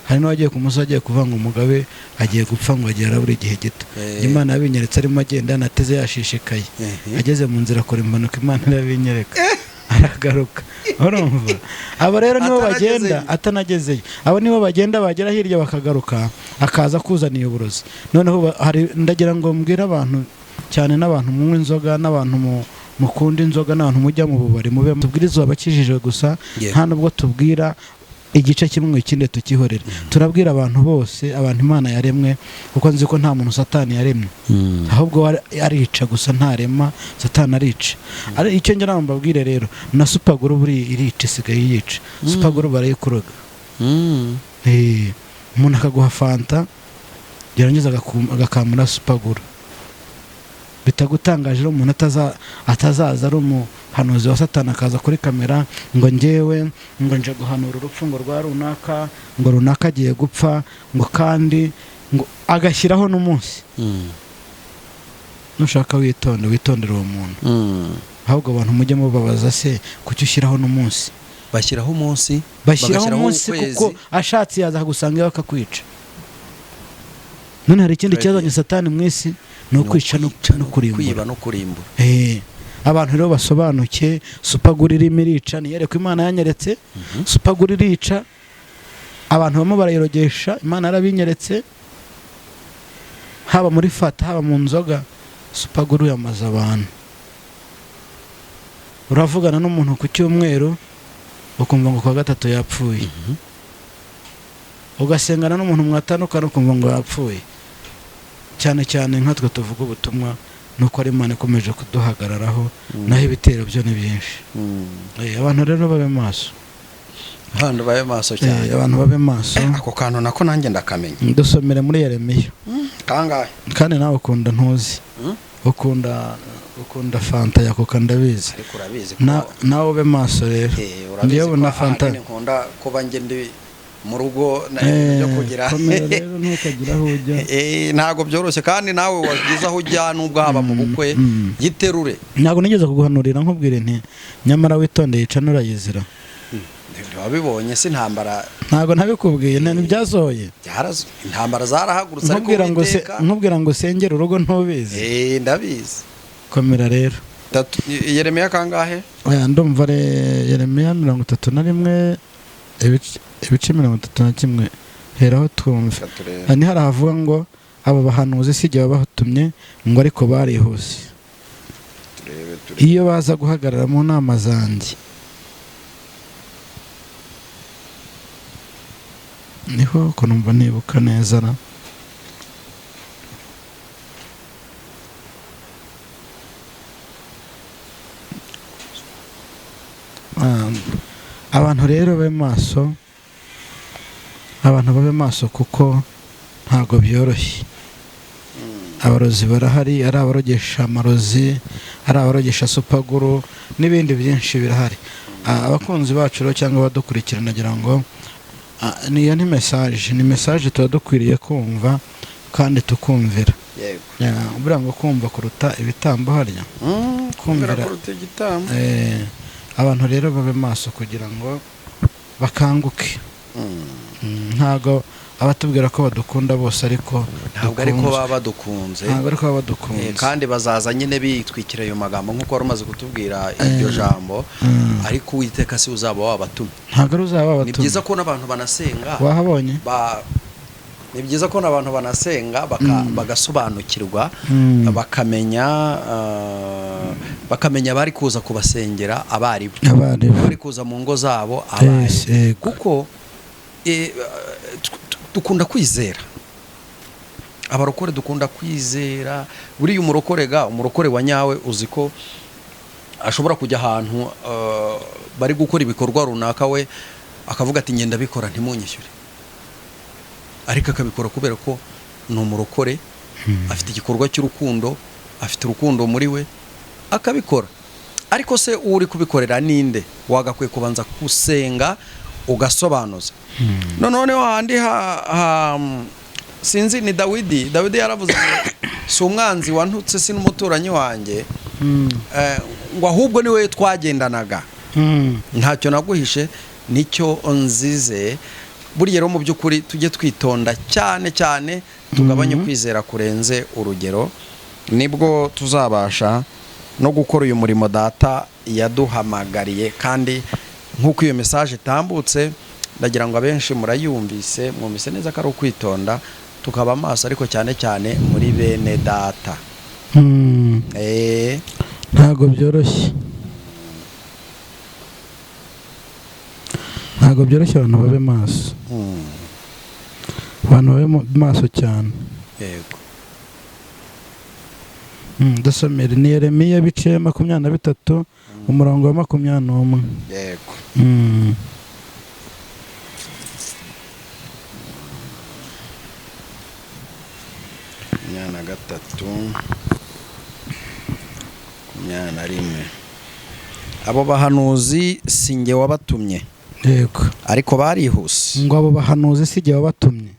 [SPEAKER 1] Hari n'uwagiye ku musozi agiye kuvuga ngo Mugabe agiye gupfa, ngo agiye arabura igihe gito. Imana yabinyeretse arimo agenda anateze yashishikaye. Ageze mu nzira akora impanuka, Imana irabinyereka, aragaruka. Urumva, abo rero nibo
[SPEAKER 3] Atanagezeyo.
[SPEAKER 1] bagenda atanagezeyo. Abo nibo bagenda, bagera hirya bakagaruka, akaza kuzaniye uburozi. Noneho hari, ndagira ngo mbwire abantu cyane, n'abantu munywa inzoga, n'abantu mukunda inzoga, n'abantu mujya mu bubari, mube tubwiriza abakijijwe gusa. Nta nubwo tubwira igice kimwe ngo ikindi tukihorere. Turabwira abantu bose, abantu Imana yaremwe, kuko nzi ko nta muntu Satani yaremye. Ahubwo arica gusa, ntarema. Satani arica. Ari icyo ngira ngo mbabwire rero, na super glue buriya irica, isigaye yica. Super glue barayikuroga. Umuntu akaguha fanta, yarangiza agakamura super glue. Bitagutangaje rero umuntu atazaza ari umuhanuzi wa Satani, akaza kuri kamera ngo "Njyewe ngo nje guhanura urupfu ngo rwa runaka, ngo runaka agiye gupfa," ngo kandi ngo agashyiraho n'umunsi. Nushaka witonde, witondere uwo muntu. Ahubwo abantu mujye mubabaza: "Se kuki ushyiraho n'umunsi?"
[SPEAKER 3] Bashyiraho umunsi?
[SPEAKER 1] Bashyiraho
[SPEAKER 3] Bagashyiraho
[SPEAKER 1] umunsi
[SPEAKER 3] ukwezi.
[SPEAKER 1] kuko ashatse yaza akagusanga iwawe akakwica. None hari ikindi
[SPEAKER 3] Right.
[SPEAKER 1] cyazanye Satani mu isi? Ni ukwica no kurimbura.
[SPEAKER 3] Kwiba no kurimbura.
[SPEAKER 1] Abantu rero basobanuke, super glue irimo irica. Niyereko Imana yanyeretse, super glue irica. Abantu bamwe barayirogesha, Imana yarabinyeretse, haba muri fata, haba mu nzoga. Super glue yamaze abantu. Uravugana n'umuntu ku cyumweru, ukumva ngo kuwa gatatu yapfuye. Ugasengana n'umuntu, mwatandukana, ukumva ngo yapfuye. Cyane cyane nkatwe tuvuga ubutumwa, nuko ari Imana ikomeje kuduhagararaho, naho ibitero byo ni byinshi. Abantu rero babe maso.
[SPEAKER 3] Abantu babe maso cyane.
[SPEAKER 1] Abantu babe maso.
[SPEAKER 3] Ako kantu nako nanjye ndakamenya.
[SPEAKER 1] Dusomere muri Yeremiya.
[SPEAKER 3] Kangahe?
[SPEAKER 1] Kandi nawe ukunda, ntuzi? Ukunda fanta ya Coca, ndabizi.
[SPEAKER 3] Ariko urabizi ko
[SPEAKER 1] Nawe ube maso rero.
[SPEAKER 3] Urabizi
[SPEAKER 1] Njyewe
[SPEAKER 3] ko
[SPEAKER 1] na fanta.
[SPEAKER 3] ahanini nkunda kuba njye ndi mu rugo byo kugira
[SPEAKER 1] Komera rero, ntukagira aho ujya.
[SPEAKER 3] Ntabwo byoroshye, kandi nawe wagize aho ujya, nubwo haba mu bukwe, giterure.
[SPEAKER 1] Ntabwo nigeze kuguhanurira nkubwire nti "Nyamara witondeye ica nurayizira"?
[SPEAKER 3] Wabibonye si intambara?
[SPEAKER 1] Ntabwo nabikubwiye, ntibyasohoye.
[SPEAKER 3] Intambara zarahagurutse, ariko
[SPEAKER 1] Nkubwira ngo
[SPEAKER 3] Uwiteka
[SPEAKER 1] nkubwira ngo usengere urugo, ntubizi?
[SPEAKER 3] Ndabizi.
[SPEAKER 1] Komera rero.
[SPEAKER 3] Yeremiya kangahe?
[SPEAKER 1] Oya, ndumva ari Yeremiya 31, ibice 31. Heraho twumve.
[SPEAKER 3] Reka turebe.
[SPEAKER 1] Aha ni hari ahavuga ngo abo bahanuzi si igihe babatumye ngo, ariko barihuse.
[SPEAKER 3] Turebe, turebe.
[SPEAKER 1] Iyo baza guhagarara mu nama zanjye. Niho ko numva nibuka neza na abantu rero babe maso, abantu babe maso, kuko ntabwo byoroshye. Abarozi barahari, ari abarogesha amarozi, ari abarogesha super glue n'ibindi byinshi birahari. Abakunzi bacu rero cyangwa abadukurikira, nagira ngo niyo ni message, ni message tuba dukwiriye kumva kandi tukumvira.
[SPEAKER 3] Yego.
[SPEAKER 1] Buriya ngo kumva kuruta ibitambo harya.
[SPEAKER 3] Kumvira kuruta igitambo.
[SPEAKER 1] Abantu rero babe maso kugira ngo bakanguke. Ntago abatubwira ko badukunda bose, ariko
[SPEAKER 3] ntabwo ariko baba badukunze.
[SPEAKER 1] Ntabwo ariko baba badukunze.
[SPEAKER 3] Kandi bazaza nyine bitwikira ayo magambo nk'uko wari umaze kutubwira iryo jambo, ariko Uwiteka si uzaba wabatumye.
[SPEAKER 1] Ntabwo ari uzaba wabatumye.
[SPEAKER 3] Ni byiza ko n'abantu banasenga.
[SPEAKER 1] Wahabonye?
[SPEAKER 3] Ni byiza ko n'abantu banasenga bagasobanukirwa, bakamenya bari kuza kubasengera abaribo, bari kuza mu ngo zabo abaribo, kuko dukunda kwizera. Abarokore dukunda kwizera. Buriya umurokore ga umurokore wa nyawe uzi ko ashobora kujya ahantu bari gukora ibikorwa runaka, we akavuga ati ngenda bikora ntimunyishyure, ariko akabikora kubera ko ni umurokore, afite igikorwa cy'urukundo, afite urukundo muri we, akabikora. Ariko se uri kubikorera ninde? Wagakwiye kubanza gusenga ugasobanuza. None handi sinzi ni Dawidi yaravuze ngo si umwanzi wantutse, si n'umuturanyi wanjye, ngo ahubwo ni we twagendanaga, ntacyo naguhishe nicyo nzize. Burya rero mu by'ukuri tujye twitonda cyane cyane, tugabanye kwizera kurenze urugero, nibwo tuzabasha no gukora uyu murimo data yaduhamagariye. Kandi nk'uko iyo message itambutse, ndagira ngo abenshi murayumvise, mwumvise neza ko ari ukwitonda tukaba amaso, ariko cyane cyane muri bene data.
[SPEAKER 1] Ntabwo byoroshye, ntabwo byoroshye. Abantu babe maso, abantu babe maso cyane.
[SPEAKER 3] Yego.
[SPEAKER 1] Dusomere ni Yeremiya bice 23 umurongo wa 21.
[SPEAKER 3] Yego. Na 3 21. Abo bahanuzi sinjye wabatumye.
[SPEAKER 1] Yego.
[SPEAKER 3] Ariko barihuse.
[SPEAKER 1] Ngo abo bahanuzi sinjye wabatumye,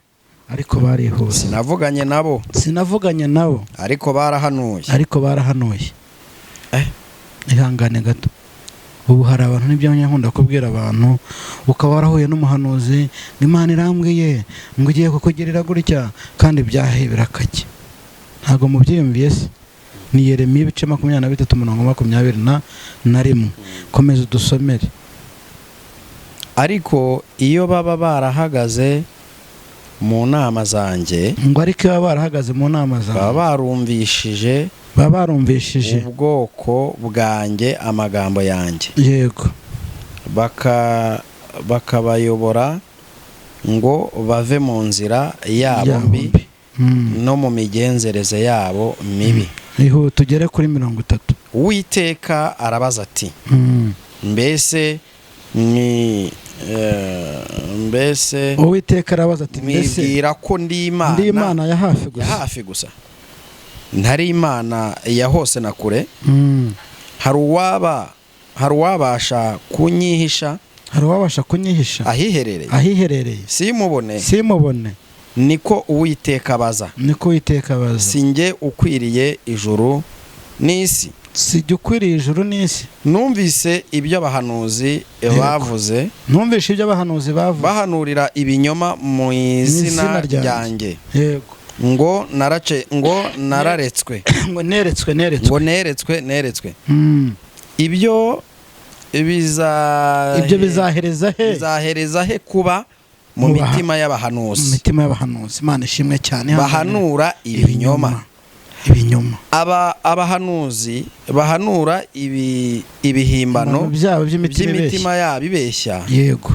[SPEAKER 1] ariko barihuse.
[SPEAKER 3] Sinavuganye nabo.
[SPEAKER 1] Sinavuganye nabo.
[SPEAKER 3] Ariko barahanuye.
[SPEAKER 1] Ariko barahanuye. Ihangane gato. Ubu hari abantu nibyo nkunda kubwira abantu, ukaba warahuye n'umuhanuzi ngo Imana irambwiye ngo ugiye kukugirira gutya, kandi byahe birakake. Ntabwo mubyiyumviye se? Ni Yeremiya ibice 23 umurongo 21. Komeza udusomere.
[SPEAKER 3] Ariko iyo baba barahagaze mu nama zanjye,
[SPEAKER 1] ngo ariko iyo baba barahagaze mu nama zanjye,
[SPEAKER 3] baba barumvishije,
[SPEAKER 1] baba barumvishije
[SPEAKER 3] ubwoko bwanjye amagambo yanjye.
[SPEAKER 1] Yego.
[SPEAKER 3] Bakabayobora ngo bave mu nzira yabo mbi no mu migenzereze yabo mibi.
[SPEAKER 1] Iho tugere kuri 30.
[SPEAKER 3] Uwiteka arabaza ati mbese ni mbese
[SPEAKER 1] Uwiteka arabaza ati mbese
[SPEAKER 3] mwibwira ko ndi Imana,
[SPEAKER 1] ndi Imana ya hafi gusa,
[SPEAKER 3] ya hafi gusa, ntari Imana ya hose na kure? Hari uwabasha kunyihisha,
[SPEAKER 1] hari uwabasha kunyihisha
[SPEAKER 3] ahiherereye,
[SPEAKER 1] ahiherereye,
[SPEAKER 3] simubone,
[SPEAKER 1] simubone.
[SPEAKER 3] Niko Uwiteka abaza,
[SPEAKER 1] niko Uwiteka abaza.
[SPEAKER 3] Sinjye ukwiriye ijuru n'isi,
[SPEAKER 1] sijye ukwiriye ijuru n'isi.
[SPEAKER 3] Numvise ibyo abahanuzi bavuze,
[SPEAKER 1] numvise ibyo abahanuzi bavuze,
[SPEAKER 3] bahanurira ibinyoma mu izina ryanjye.
[SPEAKER 1] Yego.
[SPEAKER 3] Ngo narace, ngo nararetswe,
[SPEAKER 1] ngo neretswe, neretswe,
[SPEAKER 3] ngo neretswe, neretswe. Ibyo
[SPEAKER 1] ibyo bizahereza he,
[SPEAKER 3] bizahereza he kuba mu mitima y'abahanuzi,
[SPEAKER 1] mu mitima y'abahanuzi. Imana ishimwe cyane.
[SPEAKER 3] Bahanura ibinyoma,
[SPEAKER 1] ibinyoma.
[SPEAKER 3] Abahanuzi bahanura ibihimbano
[SPEAKER 1] byabo
[SPEAKER 3] by'imitima yabo ibeshya.
[SPEAKER 1] Yego.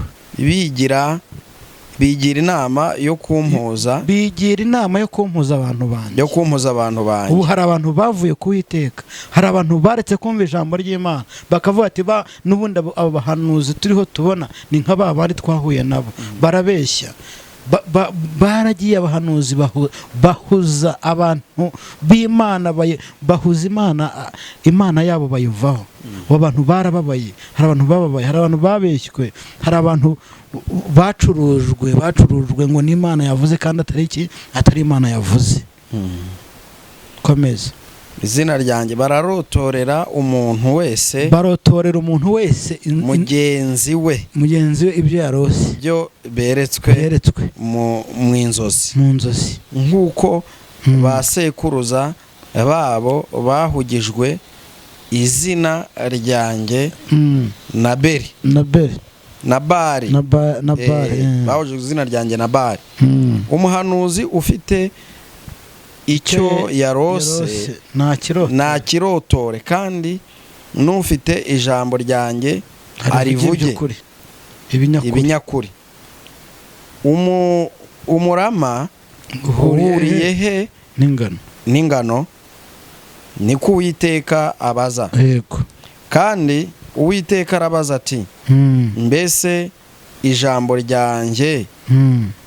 [SPEAKER 3] Bigira inama yo kumpuza,
[SPEAKER 1] bigira inama yo kumpuza abantu banjye,
[SPEAKER 3] yo kumpuza abantu banjye.
[SPEAKER 1] Ubu hari abantu bavuye ku Uwiteka, hari abantu baretse kumva ijambo ry'Imana, bakavuga ati ba n'ubundi abo bahanuzi turiho tubona ni nka ba bari twahuye nabo, barabeshya. Baragiye abahanuzi bahuza abantu b'Imana, bahuza Imana, Imana yabo bayivaho. Abo bantu barababaye, hari abantu bababaye, hari abantu babeshywe, hari abantu bacurujwe ngo ni Imana yavuze kandi atari iki, atari Imana yavuze. Komeza.
[SPEAKER 3] Izina ryanjye bararotorera umuntu wese,
[SPEAKER 1] Barotorera umuntu wese
[SPEAKER 3] mugenzi we,
[SPEAKER 1] mugenzi we ibyo yarose,
[SPEAKER 3] ibyo beretswe
[SPEAKER 1] beretswe
[SPEAKER 3] mu inzozi,
[SPEAKER 1] mu nzozi,
[SPEAKER 3] nk'uko ba sekuruza babo bahugijwe izina ryanjye na Beri,
[SPEAKER 1] na Beri,
[SPEAKER 3] na Bari,
[SPEAKER 1] na Bari.
[SPEAKER 3] Bahugijwe izina ryanjye na Bari. Umuhanuzi ufite icyo yarose
[SPEAKER 1] nta kirota,
[SPEAKER 3] ntakirotore, kandi n'ufite ijambo ryanjye arivuge
[SPEAKER 1] iby'ukuri, ibinyakuri.
[SPEAKER 3] Ibinyakuri. Umurama uhuriye he
[SPEAKER 1] n'ingano?
[SPEAKER 3] N'ingano? Niko Uwiteka abaza. Kandi Uwiteka arabaza ati: "Mbese ijambo ryanjye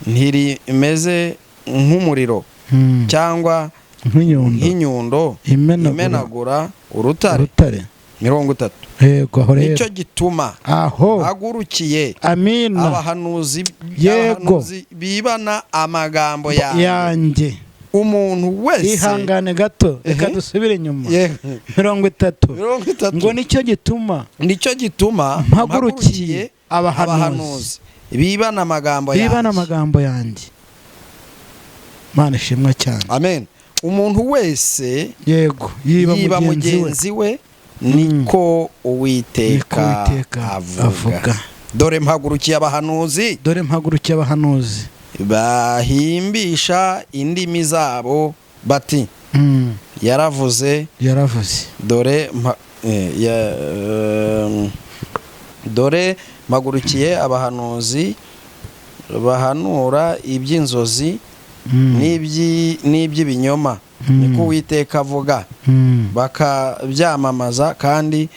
[SPEAKER 3] ntirimeze nk'umuriro cyangwa
[SPEAKER 1] nk'inyundo
[SPEAKER 3] nk'inyundo
[SPEAKER 1] imenagura
[SPEAKER 3] imenagura urutare?"
[SPEAKER 1] Urutare.
[SPEAKER 3] 30.
[SPEAKER 1] Yego, aho rero.
[SPEAKER 3] Nicyo gituma
[SPEAKER 1] aho
[SPEAKER 3] hagurukiye
[SPEAKER 1] amina
[SPEAKER 3] abahanuzi, abahanuzi bibana amagambo yanjye,
[SPEAKER 1] yanjye,
[SPEAKER 3] umuntu wese.
[SPEAKER 1] Ihangane gato, reka dusubire inyuma. 30.
[SPEAKER 3] 30.
[SPEAKER 1] Ngo nicyo gituma
[SPEAKER 3] Nicyo gituma
[SPEAKER 1] mpagurukiye abahanuzi
[SPEAKER 3] abahanuzi bibana amagambo
[SPEAKER 1] bibana
[SPEAKER 3] yanjye,
[SPEAKER 1] amagambo yanjye. Mana ishimwe cyane.
[SPEAKER 3] Amen. Umuntu wese
[SPEAKER 1] yego, yiba
[SPEAKER 3] yiba
[SPEAKER 1] mugenzi we,
[SPEAKER 3] mugenzi we, niko
[SPEAKER 1] niko
[SPEAKER 3] Uwiteka
[SPEAKER 1] Uwiteka
[SPEAKER 3] avuga.
[SPEAKER 1] avuga.
[SPEAKER 3] Dore mpagurukiye abahanuzi,
[SPEAKER 1] Dore mpagurukiye abahanuzi
[SPEAKER 3] bahimbisha indimi zabo bati: 'Yaravuze.'
[SPEAKER 1] Yaravuze.
[SPEAKER 3] Dore mpagurukiye abahanuzi bahanura iby'inzozi n'iby'ibinyoma, niko Uwiteka avuga, bakabyamamaza kandi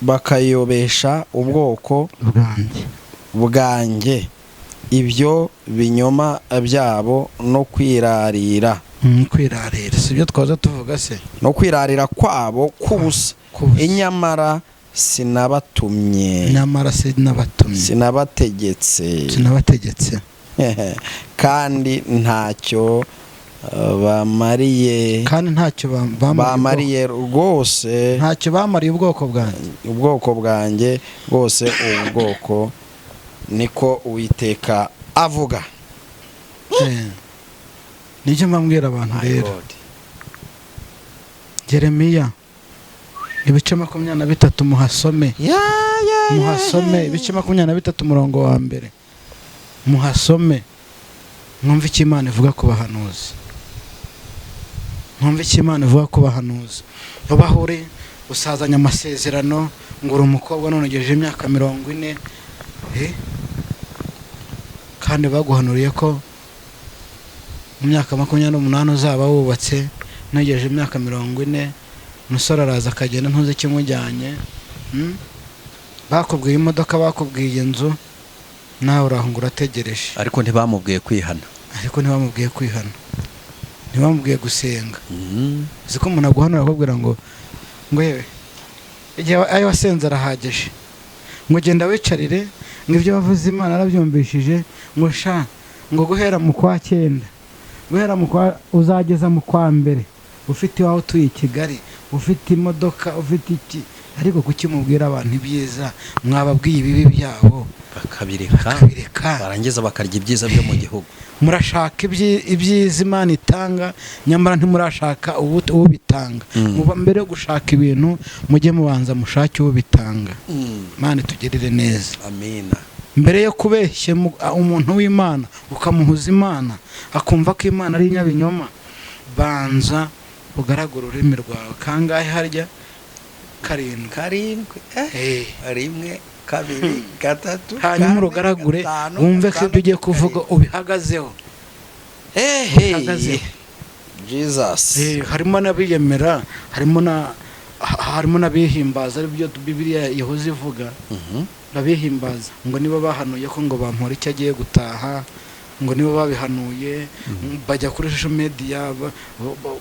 [SPEAKER 3] bakayobesha ubwoko
[SPEAKER 1] bwanjye
[SPEAKER 3] bwanjye ibyo binyoma byabo no kwirarira,
[SPEAKER 1] Kwirarira si ibyo twaza tuvuga se?
[SPEAKER 3] No kwirarira kwabo k'ubusa.
[SPEAKER 1] K'ubusa.
[SPEAKER 3] Inyamara sinabatumye,
[SPEAKER 1] Nyamara sinabatumye,
[SPEAKER 3] sinabategetse,
[SPEAKER 1] sinabategetse,
[SPEAKER 3] kandi ntacyo bamariye,
[SPEAKER 1] kandi ntacyo bamariye,
[SPEAKER 3] bamariye rwose,
[SPEAKER 1] ntacyo bamariye ubwoko bwanjye,
[SPEAKER 3] ubwoko bwanjye bwose, ubu bwoko, niko Uwiteka avuga.
[SPEAKER 1] Nicyo mbabwira abantu
[SPEAKER 3] My
[SPEAKER 1] rero.
[SPEAKER 3] God.
[SPEAKER 1] Yeremiya ibice 23, muhasome.
[SPEAKER 3] Ya, ya, ya,
[SPEAKER 1] Muhasome.
[SPEAKER 3] ya.
[SPEAKER 1] Ibice 23, umurongo wa mbere, muhasome mwumve icyo Imana ivuga ku bahanuzi, mwumve icyo Imana ivuga ku bahanuzi. Ubaho uri usazanye amasezerano ngo uri umukobwa, none ugejeje imyaka 40, kandi baguhanuriye ko mu myaka 28 uzaba wubatse, ntugejeje imyaka 40, umusore araza akagenda ntuzi ikimujyanye. Bakubwiye imodoka, bakubwiye inzu, nawe uraho ngo urategereje.
[SPEAKER 3] Ariko ntibamubwiye kwihana.
[SPEAKER 1] Ariko ntibamubwiye kwihana, ntibamubwiye gusenga. Uzi ko umuntu aguhanura akubwira ngo yewe, igihe ayo wasenze arahagije, ngo genda wicarire, ngo ibyo wavuze Imana arabyumvishije, ngo sha, ngo guhera mu kwa cyenda, guhera mu kwa uzageza mu kwa mbere ufite iwawe, utuye i Kigali, ufite imodoka, ufite iki. Ariko kuki mubwira abantu ibyiza? Mwababwiye ibibi byabo
[SPEAKER 3] bakabireka,
[SPEAKER 1] bakabireka,
[SPEAKER 3] barangiza bakarya ibyiza byo mu gihugu.
[SPEAKER 1] Murashaka ibyiza Imana itanga, nyamara ntimurashaka ubitanga. Muba mbere yo gushaka ibintu, mujye mubanza mushake ubitanga. Imana itugirire neza.
[SPEAKER 3] Amina.
[SPEAKER 1] Mbere yo kubeshya umuntu w'Imana, ukamuhuza Imana, akumva ko Imana ari inyabinyoma, banza ugaragure ururimi rwawe. Kangahe harya? Karindwi.
[SPEAKER 3] Karindwi.
[SPEAKER 1] Eh.
[SPEAKER 3] Rimwe, kabiri, gatatu,
[SPEAKER 1] Hanyuma
[SPEAKER 3] kane,
[SPEAKER 1] urugaragure,
[SPEAKER 3] gatanu,
[SPEAKER 1] wumve ko ibyo ugiye
[SPEAKER 3] gatandatu,
[SPEAKER 1] kuvuga
[SPEAKER 3] karindwi.
[SPEAKER 1] ubihagazeho.
[SPEAKER 3] Hey,
[SPEAKER 1] Uhagazeho.
[SPEAKER 3] Jesus.
[SPEAKER 1] Harimo n'abiyemera, harimo n'abihimbaza, aribyo Bibiliya yahoze ivuga. Abihimbaza ngo nibo bahanuye ko ngo bampora icyo agiye gutaha, ngo nibo babihanuye, bajya kuri social media,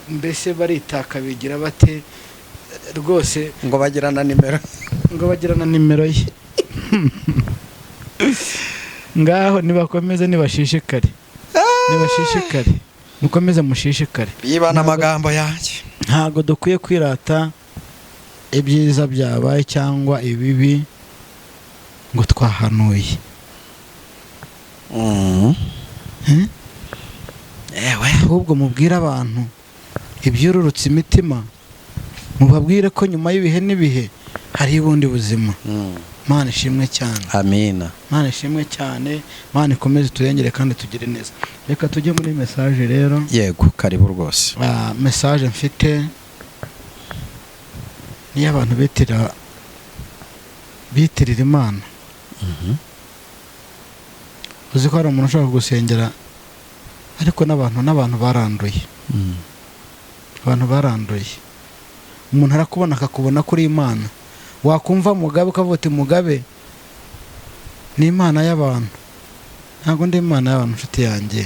[SPEAKER 1] mbese baritaka, bigira bate rwose.
[SPEAKER 3] Ngo bagira na nimero.
[SPEAKER 1] Ngo bagira na nimero ye. Ngaho nibakomeze, nibashishikare, nibashishikare. Mukomeze mushishikare.
[SPEAKER 3] Bibana amagambo yanjye.
[SPEAKER 1] Ntabwo dukwiye kwirata ibyiza byabaye cyangwa ibibi ngo twahanuye. Eh?
[SPEAKER 3] Ewe.
[SPEAKER 1] Ahubwo mubwire abantu ibyururutse imitima, mubabwire ko nyuma y'ibihe n'ibihe hari ubundi buzima. Mana ishimwe cyane.
[SPEAKER 3] Amina.
[SPEAKER 1] Mana ishimwe cyane. Mana ikomeze turengere kandi tugire neza. Reka tujye muri message rero.
[SPEAKER 3] Yego, karibu rwose.
[SPEAKER 1] Message mfite niyo abantu bitirira Imana. Uzi ko hari umuntu ushaka gusengera, ariko n'abantu baranduye. Abantu baranduye. Umuntu arakubona akakubona kuri Imana, wakumva Mugabe ukavuga uti Mugabe ni Imana y'abantu. Ntabwo ndi Imana y'abantu, inshuti yanjye.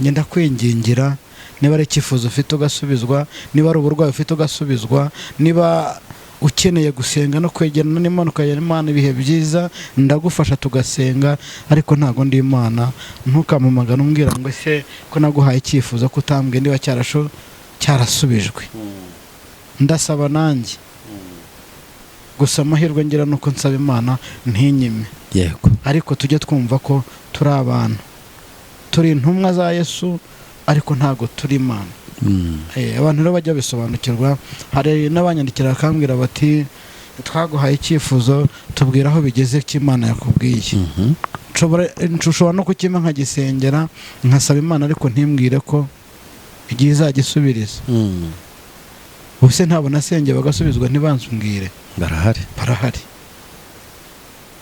[SPEAKER 1] Ngenda kwingingira, niba ari icyifuzo ufite ugasubizwa, niba ari uburwayi ufite ugasubizwa, niba ukeneye gusenga no kwegerana n'Imana ukagera Imana ibihe byiza, ndagufasha tugasenga, ariko ntabwo ndi Imana. Ntukampamagare umbwira ngo ese ko naguhaye icyifuzo ko utambwiye niba cyarasubijwe. Ndasaba nanjye, gusa amahirwe ngira nuko nsaba Imana ntinyime.
[SPEAKER 3] Yego.
[SPEAKER 1] Ariko tujye twumva ko turi abantu, turi intumwa za Yesu, ariko ntabwo turi Imana. Abantu rero bajya babisobanukirwa. Hari n'abanyandikira bakambwira bati twaguhaye icyifuzo, tubwira aho bigeze cy'Imana yakubwiye. Nshobora no kukimpa nkagisengera, nkasaba Imana, ariko ntimbwire ko igihe izagisubiriza. Ubuse ntabwo nasengeye bagasubizwa ntibansumbwire?
[SPEAKER 3] Barahari.
[SPEAKER 1] Barahari,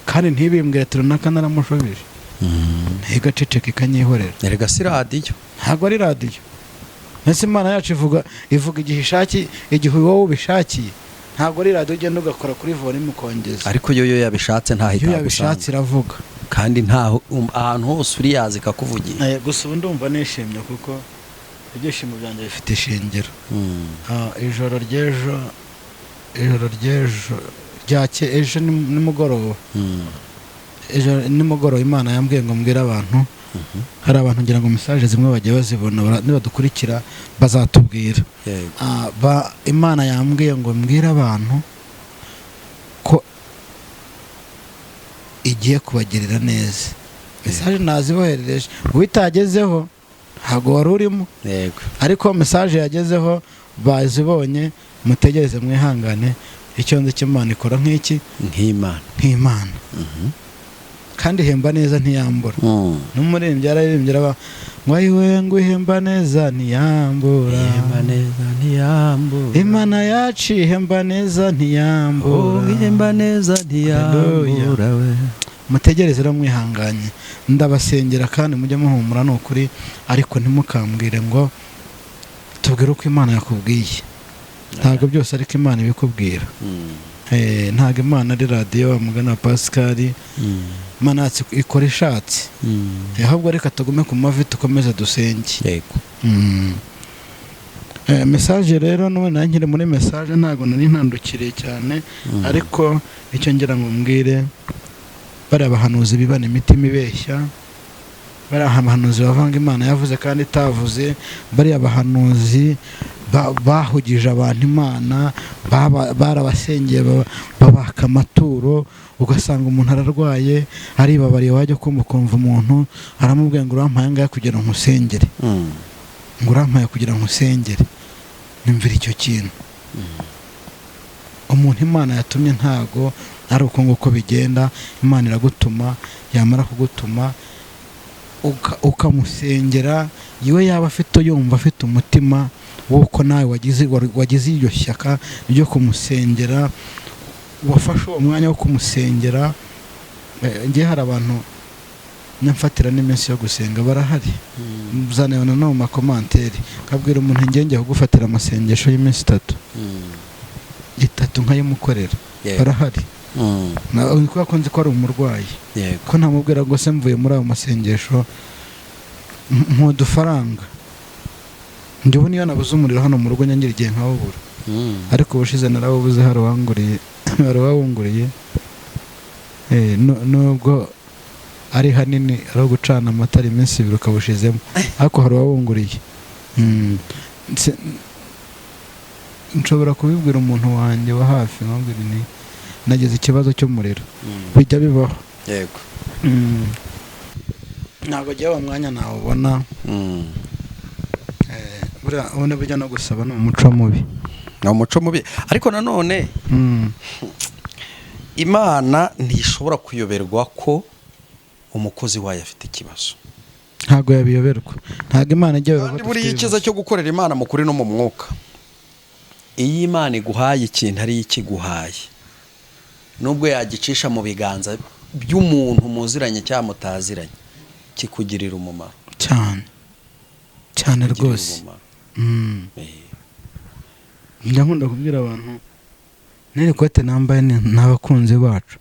[SPEAKER 1] kandi ntibimbwire ati runaka naramushubije, ntigaceceke ikanyihorera.
[SPEAKER 3] Erega si radiyo.
[SPEAKER 1] Ntabwo ari radiyo. Mbese Imana yacu ivuga igihe ishakiye, igihe wowe ubishakiye. Ntabwo ari radiyo ugenda ugakora kuri volume ukongeza.
[SPEAKER 3] Ariko yo yabishatse ntaho
[SPEAKER 1] Iyo yabishatse
[SPEAKER 3] itagusanga.
[SPEAKER 1] iravuga.
[SPEAKER 3] Kandi ntaho ahantu hose uri yazi ikakuvugira.
[SPEAKER 1] Gusa ubu ndumva nishimye kuko ibyishimo byanjye bifite ishingiro. Ijoro ry'ejo, ijoro ry'ejo ryake, ejo nimugoroba, ejo nimugoroba Imana yambwiye ngo mbwire abantu. Hari abantu ngira ngo message zimwe bagiye bazibona, nibadukurikira bazatubwira.
[SPEAKER 3] Yego.
[SPEAKER 1] Imana yambwiye ngo mbwire abantu ko igiye kubagirira neza. Message naziboherereje, uwitagezeho ntabwo wari urimo.
[SPEAKER 3] Yego.
[SPEAKER 1] Ariko message yagezeho bazibonye, mutegereze mwihangane. Icyo nzi cyo Imana ikora nk'iki?
[SPEAKER 3] Nk'Imana.
[SPEAKER 1] Nk'Imana. Kandi ihemba neza ntiyambura. N'umuririmbyi yararirimbye araba ngo ayiwe ngo ihemba neza ntiyambura.
[SPEAKER 3] Ihemba neza ntiyambura.
[SPEAKER 1] Imana yacu ihemba neza ntiyambura.
[SPEAKER 3] Oh, ihemba neza ntiyambura we.
[SPEAKER 1] Mutegereze rero mwihanganye, ndabasengera kandi mujye muhumura ni ukuri, ariko ntimukambwire ngo tubwire uko Imana yakubwiye. Ntabwo byose ariko Imana ibikubwira. Ntabwo Imana ari radiyo wa mugana wa Pascal. Imana yacu ikora ishatse. Ahubwo reka tugume ku mavi dukomeze dusenge.
[SPEAKER 3] Yego.
[SPEAKER 1] Message rero n'ubu nari nkiri muri message, ntabwo nari ntandukiriye cyane, ariko icyo ngira ngo mbwire bariya bahanuzi bibana imitima ibeshya, bariya bahanuzi bavanga Imana yavuze kandi itavuze, bariya bahanuzi bahugije abantu Imana, barabasengeye babaka amaturo, ugasanga umuntu ararwaye aribabariye, wajya kumva ukumva umuntu aramubwira ngo urampaye angahe kugira ngo nkusengere, ngo urampaye kugira ngo nkusengere. Nyumvira icyo kintu. Umuntu Imana yatumye ntago ari uko nguko bigenda. Imana iragutuma, yamara kugutuma ukamusengera, yewe yaba afite yumva afite umutima w'uko nawe wagize iryo shyaka ryo kumusengera, wafashe uwo mwanya wo kumusengera. Njye hari abantu nyamfatira n'iminsi yo gusenga barahari, muzanabona no mu makomanteri, nkabwira umuntu ngiye njya kugufatira amasengesho y'iminsi itatu, itatu nkayimukorera. Barahari. Kubera ko nzi ko ari umurwayi, ko ntamubwira ngo se mvuye muri ayo masengesho mpudufaranga. Njye ubu niyo nabuze umuriro hano mu rugo nyangira igihe nkawubura, ariko ubushize narawubuze, hari uwanguriye, hari uwawunguriye. Nubwo Ari hanini, ari gucana amatara iminsi 2 ukabushizemo, ariko hari uwawunguriye. Nshobora kubibwira umuntu wanjye wa hafi, nkamubwira nti nagize ikibazo cy'umuriro. Bijya bibaho.
[SPEAKER 3] Yego.
[SPEAKER 1] Ntabwo jya uwo mwanya nawubona. Buriya ubundi burya no gusaba ni umuco mubi.
[SPEAKER 3] Ni umuco mubi, ariko nanone Imana ntishobora kuyoberwa ko umukozi wayo afite ikibazo.
[SPEAKER 1] Ntabwo yabiyoberwa, ntabwo Imana ijya iyoberwa
[SPEAKER 3] Kandi
[SPEAKER 1] ko
[SPEAKER 3] buriya
[SPEAKER 1] dufite
[SPEAKER 3] icyiza
[SPEAKER 1] ibibazo.
[SPEAKER 3] cyo gukorera Imana mu kuri no mu mwuka, iyo Imana iguhaye ikintu, ariyo ikiguhaye, nubwo yagicisha mu biganza by'umuntu muziranye cyangwa mutaziranye, kikugirira umumaro.
[SPEAKER 1] Cyane cyane.
[SPEAKER 3] Kikugirira
[SPEAKER 1] Rwose.
[SPEAKER 3] umumaro.
[SPEAKER 1] Njya nkunda kubwira abantu n'iri kote nambaye ni abakunzi bacu.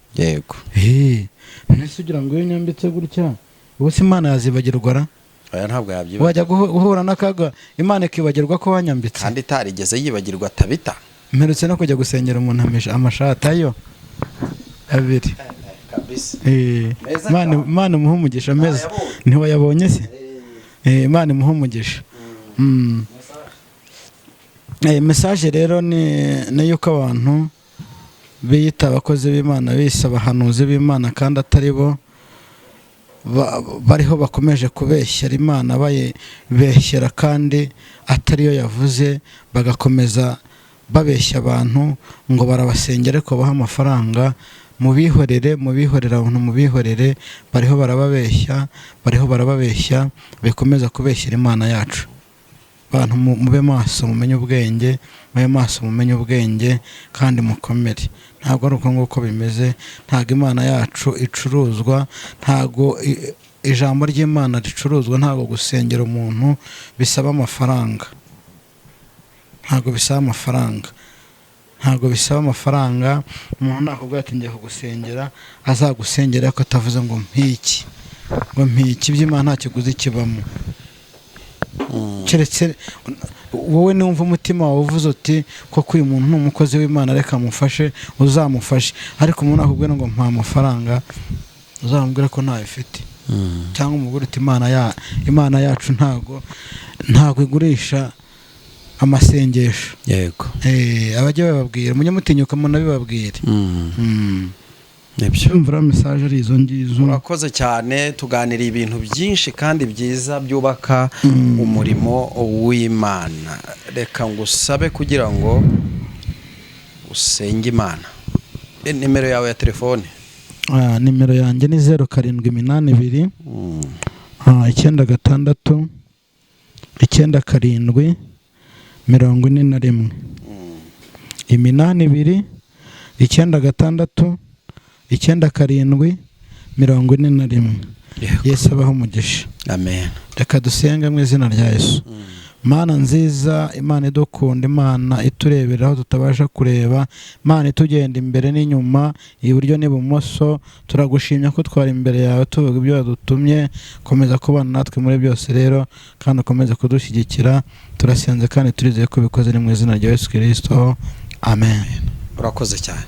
[SPEAKER 1] Ntese ugira ngo iyo nyambitse gutya, ubu se Imana yazibagirwa ra?
[SPEAKER 3] Oya, ntabwo yabyibagirwa.
[SPEAKER 1] Wajya guhura n'akaga, Imana ikibagirwa ko wanyambitse?
[SPEAKER 3] Kandi itarigeze yibagirwa Tabita.
[SPEAKER 1] Mperutse no kujya gusengera umuntu amashati ayo abiri.
[SPEAKER 3] Kabisa. Meza cyane.
[SPEAKER 1] Imana imuhe umugisha, meza.
[SPEAKER 3] Nayabonye.
[SPEAKER 1] Ntiwayabonye se? Imana imuhe umugisha. Message rero ni yuko abantu biyita abakozi b'Imana, bise abahanuzi b'Imana kandi atari bo, bariho bakomeje kubeshyera Imana, bayibeshyera kandi atariyo yavuze, bagakomeza babeshya abantu ngo barabasengera ariko baha amafaranga. Mubihorere, mubihorere, abantu mubihorere, bariho barababeshya, bariho barababeshya, bikomeza kubeshyera Imana yacu. Abantu mube maso, mumenye ubwenge, mube maso, mumenye ubwenge kandi mukomere. Ntabwo ari uko nguko bimeze. Ntabwo Imana yacu icuruzwa, ntabwo ijambo ry'Imana ricuruzwa, ntabwo gusengera umuntu bisaba amafaranga, ntabwo bisaba amafaranga, ntabwo bisaba amafaranga. Umuntu nakubwira ati ngiye kugusengera, azagusengera, ariko atavuze ngo mpiki, ngo mpiki. Iby'Imana nta kiguzi kibamo, keretse wowe numva umutima wawe uvuze uti koko uyu muntu ni umukozi w'Imana, reka mufashe, uzamufashe. Ariko umuntu akubwira ngo mpa amafaranga, uzamubwira ko ntayo ufite, cyangwa umubwire uti Imana yacu ntabwo igurisha amasengesho. Abajya bababwira, mujye mutinyuka munabibabwire.
[SPEAKER 3] Nibyo.
[SPEAKER 1] Ndumva message ari izo ngizo.
[SPEAKER 3] Urakoze cyane, tuganiriye ibintu byinshi kandi byiza byubaka umurimo w'Imana. Reka ngusabe kugira ngo usenge Imana. Nimero yawe ya telefone?
[SPEAKER 1] Nimero yanjye ni 0782 96 97 41. 82 96 97 41. Yesu abaho umugisha.
[SPEAKER 3] Amen.
[SPEAKER 1] Reka dusenge mu izina rya Yesu. Mana nziza, Imana idukunda, Imana iturebera aho tutabasha kureba, Imana itugenda imbere n'inyuma, iburyo n'ibumoso, turagushimye ko twari imbere yawe tuvuga ibyo wadutumye. Komeza kubana natwe muri byose rero, kandi ukomeze kudushyigikira. Turasenze kandi turizeye ko ubikoze, ni mu izina rya Yesu Kirisito, amen.
[SPEAKER 3] Urakoze cyane.